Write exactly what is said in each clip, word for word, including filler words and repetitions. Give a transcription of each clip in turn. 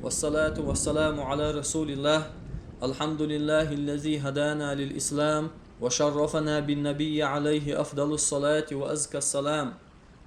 والصلاة والسلام على رسول الله. الحمد لله الذي هدانا للإسلام وشرفنا بالنبي عليه أفضل الصلاة وأزكى السلام.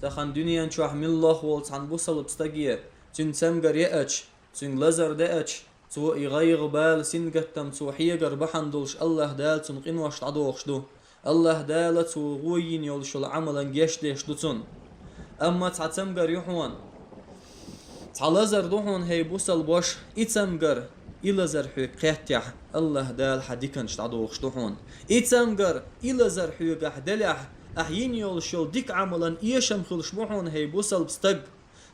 Тахан дуьнен чохь милла волу цхьана бусалба стаге, цуьнан цамгар еача, цуьнга лазар деача, цо и гӀайгӀа, бала, сингаттам цо хьегар бахьана долуш АллахӀ Дала цунна къинош дӀадохуш ду. АллахӀ Дала цо гӀо йина йолуш йолу Ӏамалан гечдеш ду цунна. Амма цхьа цамгар ю хьуна, цхьа лазар ду хьуна, хӀей бусалба ваша, и цамгар, и лазар хьоьга кхеттехь, АллахӀ Дала хьан диканаш дӀадохуш ду хьуна. И цамгар, и лазар хьоьгахь делахь, ахь йина йолуш йолу дика Ӏамалан эшам хуьлуш бу хьуна, хӀей бусалба стаг.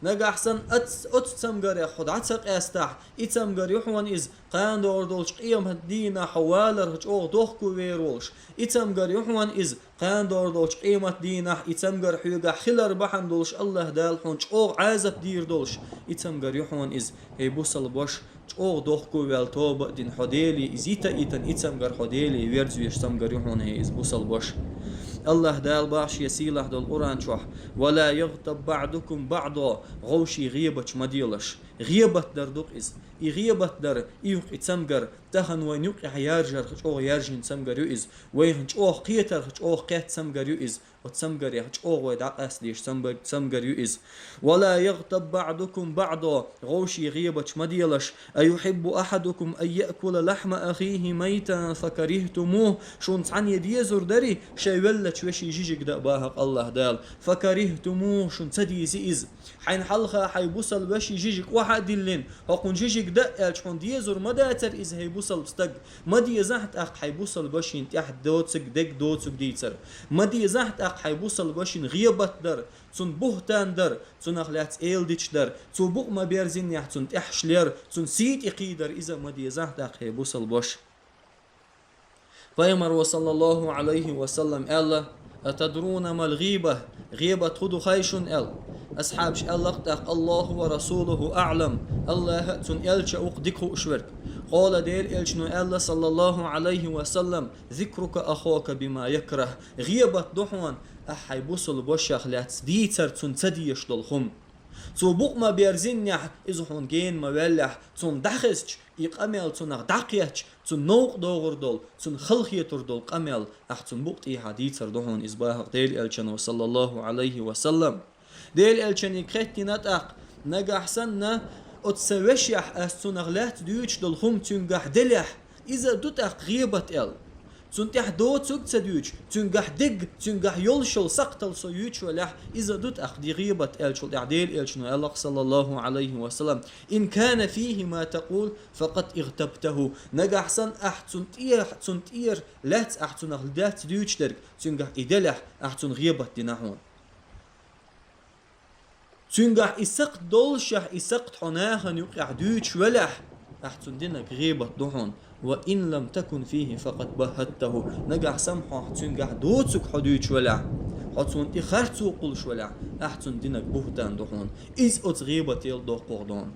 Нагахь санна оц-, оцу цамгарех хьо дӀа ца къаьстахь, и цамгар ю хьуна иза, кхана догӀур долчу къемат дийнахь хьо валарх чӀогӀа дохко вер волуш. И цамгар ю хьуна иза, кхана догӀур долчу къемат дийнахь и цамгар хьоьгахь хилар бахьана долуш АллахӀ Дала хьуна чӀогӀа Ӏазап дийр долуш. И цамгар ю хьуна иза, хӀей бусалба ваша, чӀогӀа дохко ваьлла тоба а дина хьо Деле иза йита а йитина, и цамгар хьо Деле верза веш цамгар ю хьуна, хӀей иза бусалба ваша. АллахӀ Дала боху Шен сийлахь долу Къуръан чохь: «ولا يغتب بعضكم بعضا», гӀовший гӀебаташ ма делаш. ГӀебат дар ду-кх иза. И гӀебат дар, и юкъ и цамгар, тахана вайн юкъехь яржарх чӀогӀа яржийна цамгар ю иза. Вайна чӀогӀа кхетарх чӀогӀа кхетта цамгар ю иза. Оцу цамгарех чӀогӀа вай дӀакъастадеш цамгар, цамгар ю иза. «ولا يغتب بعضكم بعضا», гӀовший гӀебаташ ма делаш. «أيحب أحدكم أن يأكل لحم أخيه ميتا فكرهتموه». Шуна цхьанне дезур дарий, шайн веллачу вешин жижиг дан, боху-кх АллахӀ Дала. «فكرهتموه», шуна ца дийзи иза. Хьайна хьалха хьайн бусалба вешин жижиг охьа а диллина, хьо кхунна жижиг дан аьлча, хьуна дезур ма дацара иза, хӀей бусалба стаг. Ма дезахь тӀаккха хьайн бусалба вешин тӀехь доцург, дерг доцург дийцар. Ма дезахь тӀаккха хьайн бусалба вешин гӀебат дар, цунна буьхтан дар, цунах лаьцна эладиташ дар, цо букъ ма-берзинехь цунна тӀаьхьаш лер, цунна сий тӀе кхийдар, иза ма дезахь тӀаккха, хӀей бусалба ваша. Пайхамаро, саллаллаху Ӏалайхи ва саллам, аьлла: «أتدرون ما الغيبة؟» ГӀебат хӀун ду хаий шуна аьлла. Асхьабаша аьлла-кх тӀаккха: «الله ورسوله أعلم», АллахӀа а, цуьнан элча а ву-кх дика хууш верг. Къала, Делан элчано аьлла, саллаллаху Ӏалайхи ва саллам: «ذكرك أخاك بما يكره». ГӀебат ду хьуна ахь хьайн бусалба вашах лаьцна дийцар, цунна ца дезаш долу хӀума. Цо букъ ма-берзинехь, иза хьуна гена ма-ваьллехь, цунна дӀахезча, и къамел цунах дӀакхетча, цунна новкъа догӀур долу, цунна халахетар долу къамел ахь цунна букъ тӀехьа дийцар ду хьуна иза, боху-кх Делан элчано, саллаллаху Ӏалайхи ва саллам. Делан элчане кхеттина тӀаккха: «Нагахь санна оцу сан вешех ас цунах лаьцна дуьйцуш долу хӀума цуьнгахь делехь, иза а ду тӀаккха гӀебат», аьлла. Цунна тӀехь доцург а ца дуьйцуш, цуьнгахь дерг, цуьнгахь йолуш йолу сакхтал со юьйцуш велахь, иза а ду тӀаккха ди гӀебат, аьллачул тӀаьхьа Делан элчано аьлла-кх, саллаллаху Ӏалайхи ва саллам: «إن كان فيه ما تقول فقد اغتبته». Нагахь санна ахь цунна тӀе-, цунна тӀера лаьцна ахь цунах лаьцна дуьйцуш дерг, цуьнгахь и делехь, ахь цунна гӀебат дина хьуна. Цуьнгахь и сакхт доллушехь, и сакхт хьо нахана юкъехь дуьйцуш велахь, ахь цунна динарг гӀебат ду хьуна. «وإن لم تكن فيه فقد بهته». Нагахь санна хьо цуьнгахь доцург хьо дуьйцуш велахь, хьо цунна тӀе харцо кхуллуш велахь, ахь цунна динарг буьхтан ду хьуна. Иза оцу гӀебатал доккхух ду хьуна.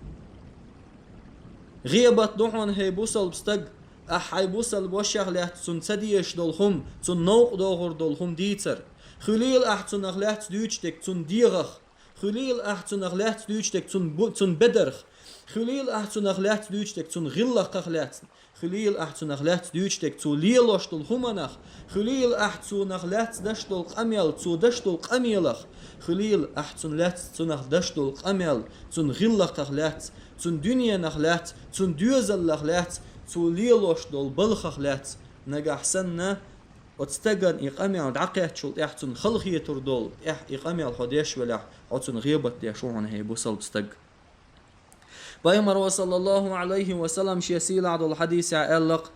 ГӀебат ду хьуна, хӀей бусалба стаг, ахь хьайн бусалба вашах лаьцна цунна ца дезаш долу хӀума, цунна новкъа догӀур долу хӀума дийцар. Хуьлийла ахь цунах лаьцна дуьйцуш дерг цунна дегӀах. Хуьлийла ахь цунах лаьцна дуьйцуш дерг цунна бу-, цунна бедарх. Хуьлийла ахь цунах лаьцна дуьйцуш дерг цунна гӀиллакхах лаьцна. Хуьлийла ахь цунах лаьцна дуьйцуш дерг цо лелош долу хӀуманах. Хуьлийла ахь цунах лаьцна деш долу къамел, цо деш долу къамелах. Хуьлийла ахь цунна лаьцна цунах деш долу къамел, цунна гӀиллакхах лаьцна, цунна дуьненах лаьцна, цунна доьзаллах лаьцна, цо лелош долу балхах лаьцна. Нагахь санна оцу стагана и къамел дӀакхаьччул тӀаьхьа цунна халахетар долу, тӀаьхьа и къамел хьо деш велахь, хьо цунна гӀебат деш ву хьуна, хӀей бусалба стаг. Пайхамаро, саллаллаху Ӏалайхи ва саллам, шен сийлахь долу хьадисехь аьлла-кх: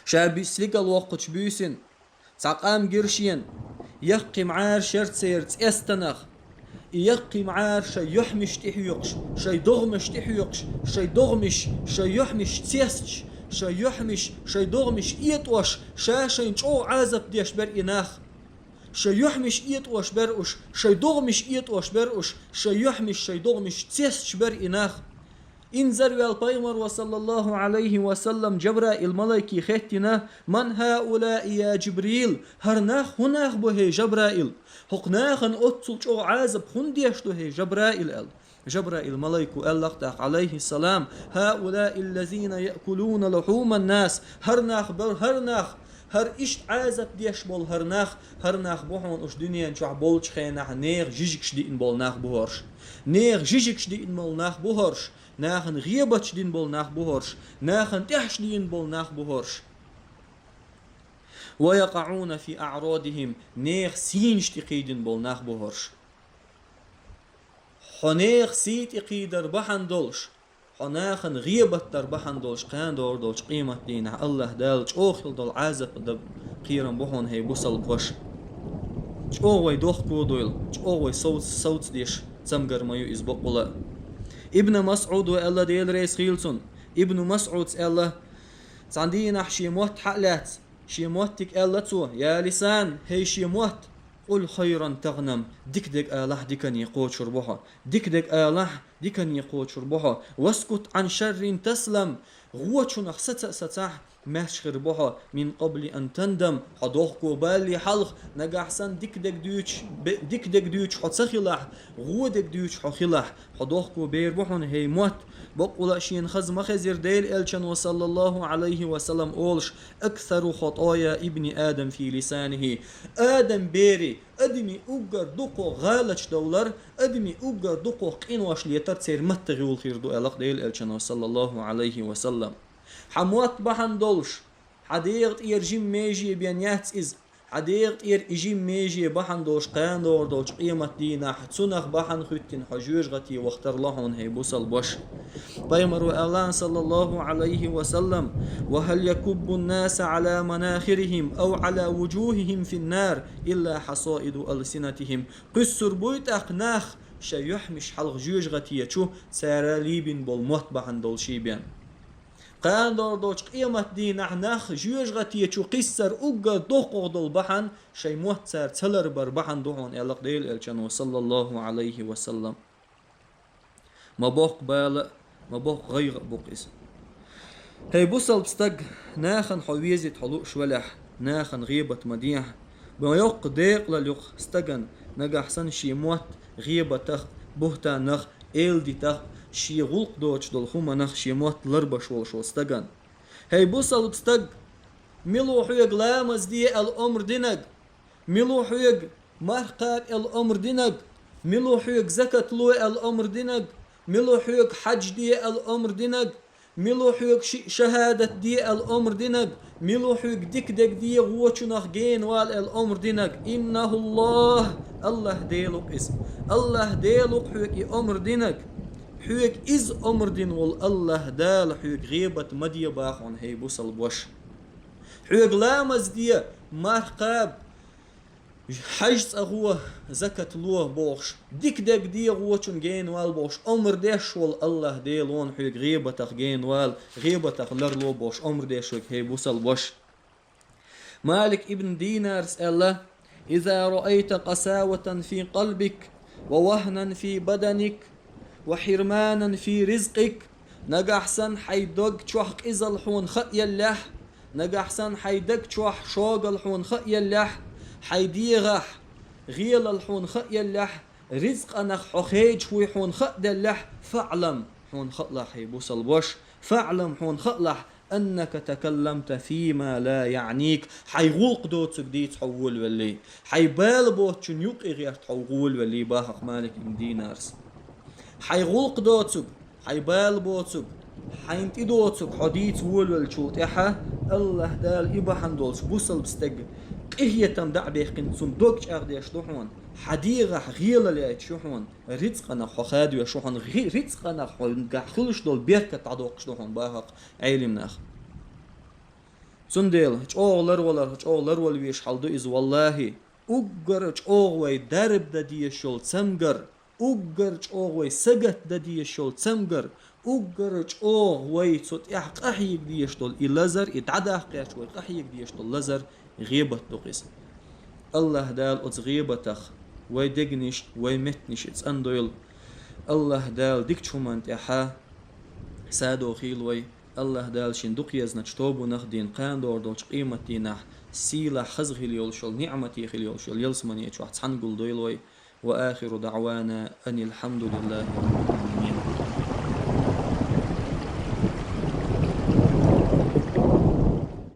ша би-, стигал воккхучу буьйсина цхьа къам гира шена, яккхий мӀара шерцера цӀестанах, и яккхий мӀара шайн юьхьмаш тӀехьоькхуш, шайн догӀмаш тӀехьоькхуш, шайн догӀмаш, шайн юьхьмаш цесташ, шайн юьхьмаш, шайн догӀмаш этӀош, ша шайна чӀогӀа Ӏазап деш бара и нах. Шайн юьхьмаш этӀош бара уьш, шайн догӀмаш этӀош бара уьш, шайн юьхьмаш, шайн догӀмаш цесташ бара и нах. Инзарваьлла пайхамаро, саллаллаху Ӏалайхи ва саллам, Жабраил малайке хаьттина: «من هؤلاء يا جبريل؟» ХӀара нах хӀун нах бу, хӀей Жабраил? ХӀокху нахана оццул чӀогӀа Ӏазап хӀунда деш ду, хӀей Жабраил? аьлла. Жабраил малайко аьлла тӀаккха, Ӏалайхиссалам: «هؤلاء الذين يأكلون لحوم الناس». ХӀара нах бар, хӀара нах, хӀара иштта Ӏазап деш бола хӀара нах, хӀара нах бу хьуна уьш дуьнен чохь болчу хенахь нехан жижигаш диъна болу нах бу хӀорш. Нехан жижигаш диъна болу нах бу хӀорш. Нахана гӀебаташ дина болу нах бу хӀорш. Нахана тӀаьхьаш дина болу нах бу хӀорш. «ويقعون في أعراضهم», нехан сийнаш тӀе кхийдина болу нах бу хӀорш. Хьо нехан сий тӀе кхийдар бахьана долуш, хьо нахана гӀебат дар бахьана долуш, кхана догӀур долчу къематдийнахь АллахӀ Дала чӀогӀа хила долу Ӏазап дан кхерам бу хьуна, хӀей бусалба ваша. ЧӀогӀа вай дохко а дойла, чӀогӀа вай совц-, совцадеш цамгар ма ю иза бакъволу а. Ибн МасӀуда аьлла, Дела реза хийла цунна, Ибн МасӀуда аьлла: цхьана дийнахь шен мотт хьа а лаьцна, шен моттиг аьлла цо: «Я лисан, хӀей шен мотт, къул хайран тагӀнам, дика дерг алахь, дикане кхочур бу хьо, дика дерг алахь, дикане кхочур бу хьо, васкут Ӏан шаррин таслам, гӀочунах саца а сацахь, маьрша хир бу хьо, мин къабли ан тандам, хьо дохко балале хьалха, нагахь санна дика дерг дуьйцуш, бе-, дика дерг дуьйцуш хьо ца хилахь, гӀо дерг дуьйцуш хьо хилахь, хьо дохко бер бу хьуна, хӀей мотт». Бакъволу а шена хаза ма хезира Делан Элчано, саллаллаху Ӏалайхи ва саллам, олуш: «Аксару хатая ибни Адам фи лисанихи». Адам бери, адамийн уггар дукхох гӀалаташ довлар, адамийн уггар дукхох къинош летар церан маттах йолу хир ду, аьлла Делан Элчано, саллаллаху Ӏалайхи ва саллам. Хьан мотт бахьана долуш, хьан дегӀа тӀера жима меже бен яц иза. Хьан дегӀа тӀера и жима меже бахьана долуш, кхана догӀур долчу къематдийнахь цунах бахьана хӀоьттина хьо жоьжахате вахтар ло хьуна, хӀей бусалба ваша. Пайхамаро аьлла, саллаллаху Ӏалайхи ва саллам: «Ва хӀал якуббу ннаса Ӏала манахирихим ав Ӏала вужухихим фин нар илла хьасаиду алсинатихим». Кхуьссур буй тӀаккха нах шайн юьхьмаш хьалха жоьжахате чу, цара лийбина болу мотт бахьана долуш бен. Кхана догӀур долчу къематдийнахь нах жоьжахате чу кхиссар уггар доккхох долу бахьана, шайн мотт цара ца ларбар бахьана ду хьуна, аьлла Делан Элчано, саллаллаху Ӏалайхи ва саллам. Ма боккха бала а, ма боккха гӀайгӀа а бу-кх иза. ХӀей бусалба стаг, нахана хьо везийта хьо лууш велахь, нахана гӀебат ма дехьа. Ма йоккха декъалалла ю-кх стагана, нагахь санна шен мотт гӀебатах, буьхтанах, эладитах, шен гӀуллакх доцуш долу хӀуманах шен мотт ларбеш волуш волу стагана. ХӀей бусалба стаг, мила ву хьоьга ламаз де аьлла омра динарг? Мила ву хьоьга марха кхаба аьлла омра динарг? Мила ву хьоьга закат ло аьлла омра динарг? Мила ву хьоьга хьаьж де аьлла омра динарг? Мила ву хьоьга шиъ шахӀадат де аьлла омра динарг? Мила ву хьоьга дика дерг де, гӀочунах гена вала аьлла омра динарг? Иннаху АллахӀ, АллахӀ Дела ву-кх иза. АллахӀ Дела ву-кх хьоьга и омра динарг. Хьоьга иза омра дина волу АллахӀ Дала хьоьга гӀебат ма де боху хьуна, хӀей бусалба ваша. Хьоьга ламаз де, марха кхаба, хьаьж цӀа гӀо, закат ло бохуш, дика дерг де, гӀочунах гена вала бохуш, омра деш волу АллахӀ Дела ву хьоьга гӀебатах гена вала, гӀебатах ларло бохуш омра деш верг, хӀей бусалба ваша. Малик ибн Динарс аьлла: «Иза раайта къасаватан фи къалбик, ва вахнан фи баданик, ва хьирманан фи ризкъик». Нагахь санна хьайн дог чохь къизалла хьуна хаа еллехь, нагахь санна хьайн дог чохь шогалла хьуна хаа еллехь, хьайн дегӀахь гӀелалла хьуна хаа еллехь, ризкъанах хьо хедаш вуй хьуна хаа деллехь, фаӀлам, хьуна хаалахь, хӀей бусалба ваша, фаӀлам, хьуна хаалахь, «Аннака такалламта фима ла яъник», хьайн гӀуллакх доцург дийца хьо волавеллий, хьайн бала боцучун юкъе гӀерта хьо волавеллий, боху-кх Малик ибн Динарс. Хьайн гӀуллакх доцург, хьайн бала боцург, хьайна тӀедоцург хьо дийца волавеллачул тӀаьхьа, АллахӀ Дала и бахьана долуш бусалба стаг къинхетам дӀа а баьккхина, цуьнан дог чӀагӀдеш ду хьуна, хьан дегӀахь гӀелалла яйташ ю хьуна, рицкъанах хьо хадавеш ву хьуна, гӀи-, рицкъанах хьуна гахь хуьлуш долу беркат дӀадоккхуш ду хьуна, боху-кх Ӏелимнаха. Цундела чӀогӀа ларвалар, чӀогӀа ларвала везаш хьал ду иза, валлахӀи. Уггар чӀогӀа вай дарба дан дезаш йолу цамгар, уггар чӀогӀа вай сагатдан дезаш йолу цамгар, уггар чӀогӀа вай цу тӀехь къахьега дезаш долу и лазар, и дӀадаккха гӀерташ вай къахьега дезаш долу лазар, гӀебат ду-кх иза. АллахӀ Дала оцу гӀебатах вай дегнаш, вай меттанаш и цӀандойла. АллахӀ Дала дикачу хӀуманна тӀехь садо хийла вай. АллахӀ Дала шен дукхаезнарчу тобанах дийна, кхана догӀур долчу къематдийнахь сийлахь хаза хила йолуш йолу, ниӀмате хила йолуш йолу ялсамане чохь цхьаьна гулдойла вай. Ва ахиру даъвана анил хьамдулиллахӀи.